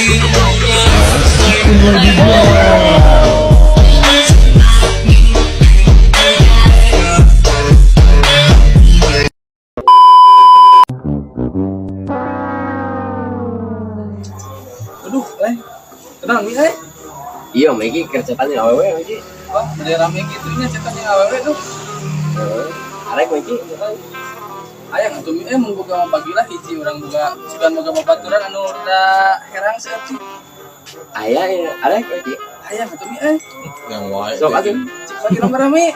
Aduh, tenang nih, eh. Iya, Miki kerjaannya awewe Miki. Wah, udah rame gitu nya cetannya awewe tuh. Heeh. Arek Miki. Ayang atuh mi mun boga mah bagilah hiji urang boga sugan boga babaturan anu rada herang seutik. Aya ya, arek Miki. Ayang atuh mi eh. Yang wae. Sok atuh. Cik bagi nomor rame.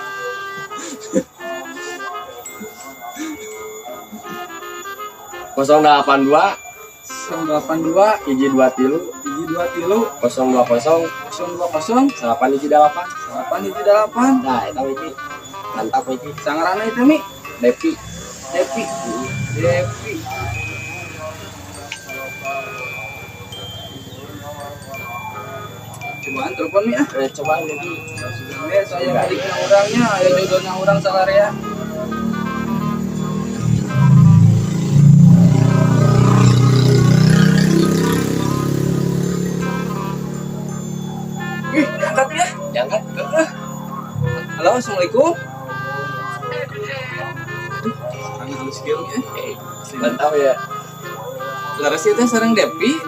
Kosong delapan dua, 082 hiji dua tilu, hiji dua tilu, kosong dua kosong, 020 delapan hiji delapan. 8 hiji delapan. Nah, eta Miki. Mantap Miki. Sangarana itu mi Depi. Depi. Depi. Cobaan telepon mi ah. Eh, coba Miki. Eh, saya miliknya orangnya, aya jodohnya orang salarea. Ih, diangkat ya. Diangkat. Halo, assalamualaikum. Aduh, sarang halus kieu ya. Eh, mantap ya. Leres ieu teh sareng Depi.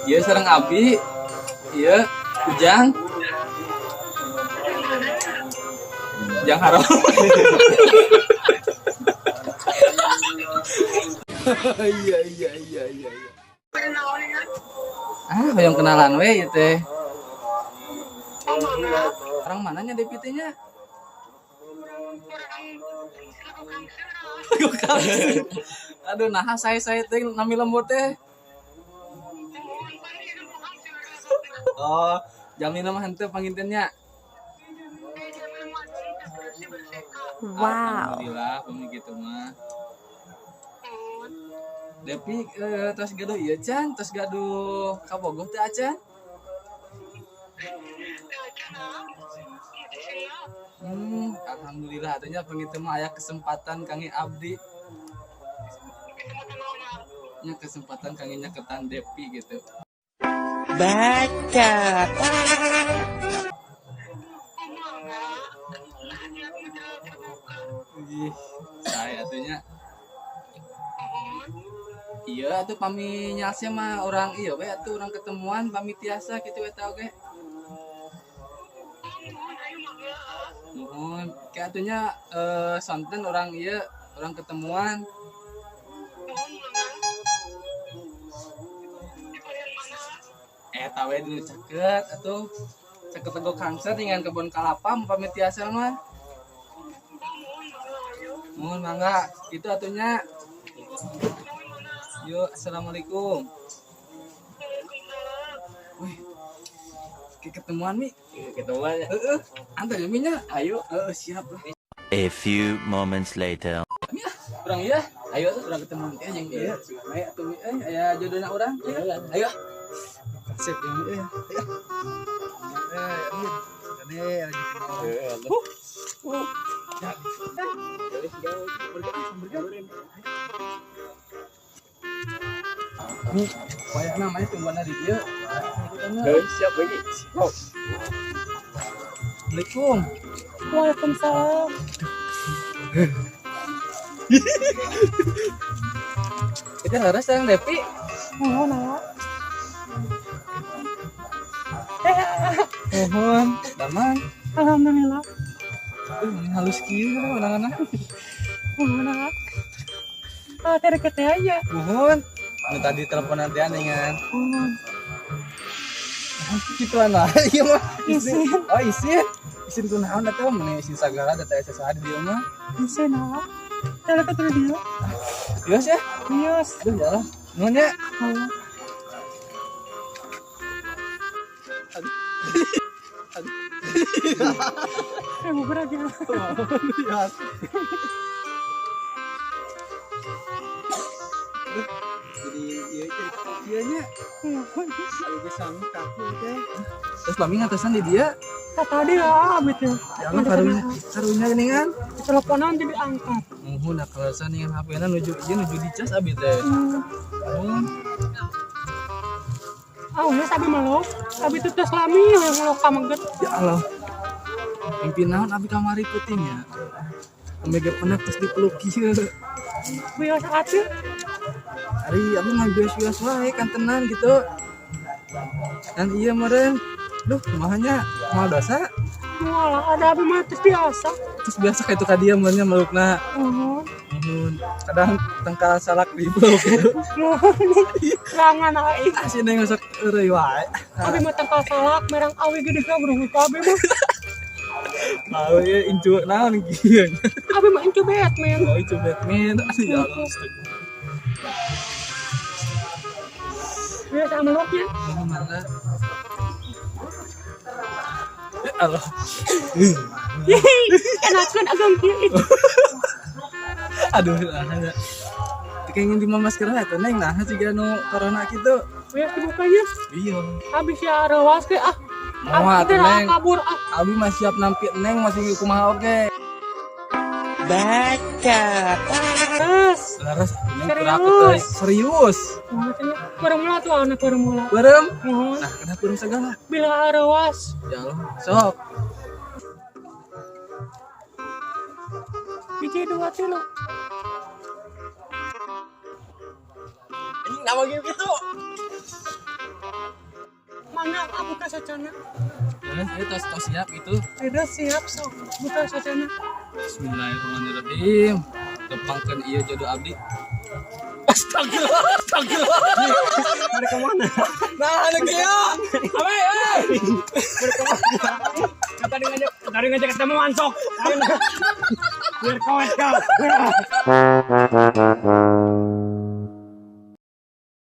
Iya sareng Abi. Iya, Ujang. Ujang Harom. Iya. Ah, hoyong kenalan we ieu teh. Orang mananya Depi teh nya? Aduh, nah saya teh nami lembut teh. Oh, jamina mah henteu pangintennya. Wow. Alhamdulillah, pami gitu mah. Depi tos gaduh ieu can, tos gaduh kabogoh teh acan. Alhamdulillah atunya panginten mah aya kesempatan kangge abdi. Nya kesempatan kangge nyaketan Depi gitu. Baca. Ih, saya atunya. Iya atuh pami nyalse mah orang iya we atuh orang ketemuan pami tiasa kitu eta oge. Nuhun, kayak atunya sonten orang iya orang ketemuan. Eta we dulu caket atuh caket Lego Kangser dengan kebun kalapa pami tiasa mah. Nuhun mangga, itu atunya. Yuk, assalamualaikum. Wih, kayak ketemuan mi. Ketemuan ya. Heeh, antar ya mi nya. Ayo. Heeh, siap lah. A few moments later. Mi ah, urang iya. Ayo tuh. Urang ketemuan teh jeung ieu. Aya atuh mi euy, aya jodohna urang. Ayo. Sip ya mi euy. Ayo. Eh, iya. Gede lagi. Ya. Mi, wayah namanya tungguan di dieu. Eh, siap Miki. Siap. Assalamualaikum. Waalaikumsalam. Itu harus sareng Depi. Mohon ah. Mohon, damang. Alhamdulillah. Ini halus kieu urang-urang. Mohon ah. Ah, teh deket aja. Mohon. Nu tadi telepon nantian dengan Mohon. gituan lah. Iya mah. Isin. Oh, isin. Isin kunaon atuh meni isin sagala da teh saha di dieu mah. Isin ah. Teh deket dia. Yos ya. Yos. Aduh, ya lah. Nuhun ya. Oh. Aduh. Aduh. Eh, bubar aja. Ya. Jadi ieu teh kieu nya. Aduh geus sami kaku teh. Terus pami ngatosan di dia. Tadi ya abi teh. Ya Allah karunya, karunya geuningan. Teleponan jadi angkat. Muhun da kaleresan dengan HP-na nuju ieu nuju dicas abi teh. Muhun. Ah, geus abi meluk. Abi teh tos lami we meluk ka meget. Ya Allah. Mimpi naon abi kamari peuting ya. Omega pernah terus dipeluk kieu. Biasa atuh. Ari abi mah bias-bias wae kantenan gitu. Dan iya meureun. Duh, kumaha nya? Moal dosa? Moal ada abi mah tos biasa. Terus biasa kayak itu ka dia meureun nya melukna. Muhun. Muhun. Kadang tengkal salak dipeluk gitu. Muhun. Rangan aing. Ah, si Neng sok eureui wae. Abi mah tangkal salak merang awi gede gabrung ka abi mah. Mau ya incu naon kieu. Abi mah incu Batman. Oh, incu Batman. Aduh, ya Allah. Biasa meluknya. Muhun mangga. Ya Allah. Enakan agam kieu. Aduh, nah, kayaknya di masker lah tuh Neng, nah jiga nu corona gitu. Biasa dibukanya. Iya. Habis ya rewas ke ah. Moal Abi atuh teh Neng. kabur ah. Abi mah siap nampi Neng masih kumaha oge. Baca. Terus. Laras Neng Serius? kurang teh. Serius. Bareng mula tuh anak bareng mula. Beureum. Muhun. Nah, kenapa beureum segala? Bila rewas. Ya Allah, sok. Biji dua tilu. Anjing nama game gitu. Mana ah buka sacana. Terus ieu tos tos siap itu. Udah siap sok. Buka sacana. Bismillahirrahmanirrahim. Tepangkeun ieu jodoh abdi. Astagfirullah, astagfirullah. Mereka mana? Nah, anu kieu. Awe, eh. Tadi ngajak ketemuan sok. Biar kawet kau.